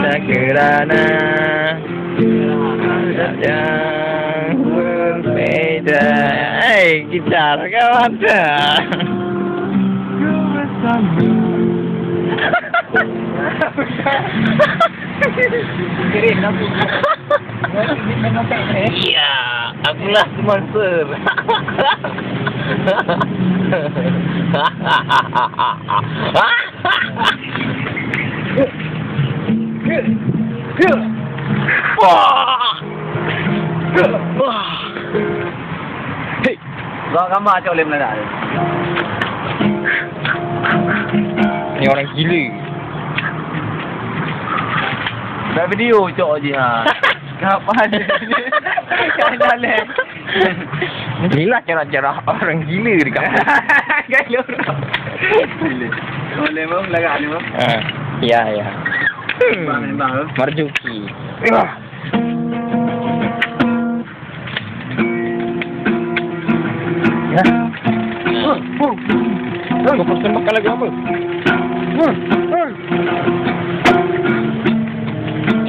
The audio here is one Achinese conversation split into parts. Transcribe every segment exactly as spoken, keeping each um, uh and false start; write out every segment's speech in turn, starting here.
Kerana yang berbeda. Hei, gitar kau ada. Iya, akulah sponsor. Wah. Wah. Hei. Gak gambar cok lem lada. Ni orang gila. Buat video cok je ha. Kapan? Kain dalek. Inilah cara-cara orang gila di kampung. Gila orang. Boleh, bang, lagak ni, bang. Ah, ya, ya. Hmm. Bang, bang. Marzuki. Ah. Ya. Kau persembahkan lagu apa?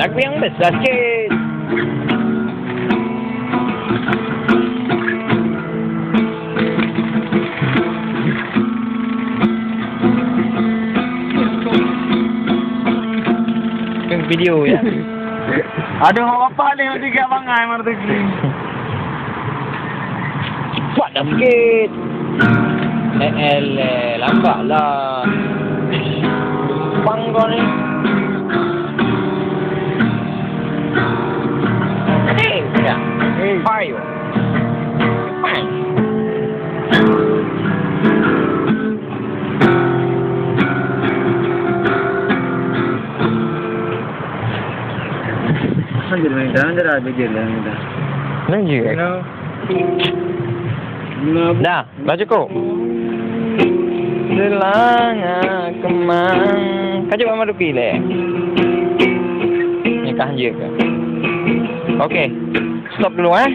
Lagu yang besar sikit. Kan video ya. Aduh, apa ni, tiga bangai, Marzuki. Cepat dah sikit. Eh, eleh, lambat lah. Pang kau ni. Hei, dah. Hei. Ayo. Fine. Kan jadi main tangan, dia dah bejel dah, dah. Lanjut. Dah, dah cukup. Selanga kemang. Ka jeuet Marzuki lé. Ni ka hanjeuet ke? Okey. Stop dulu, eh.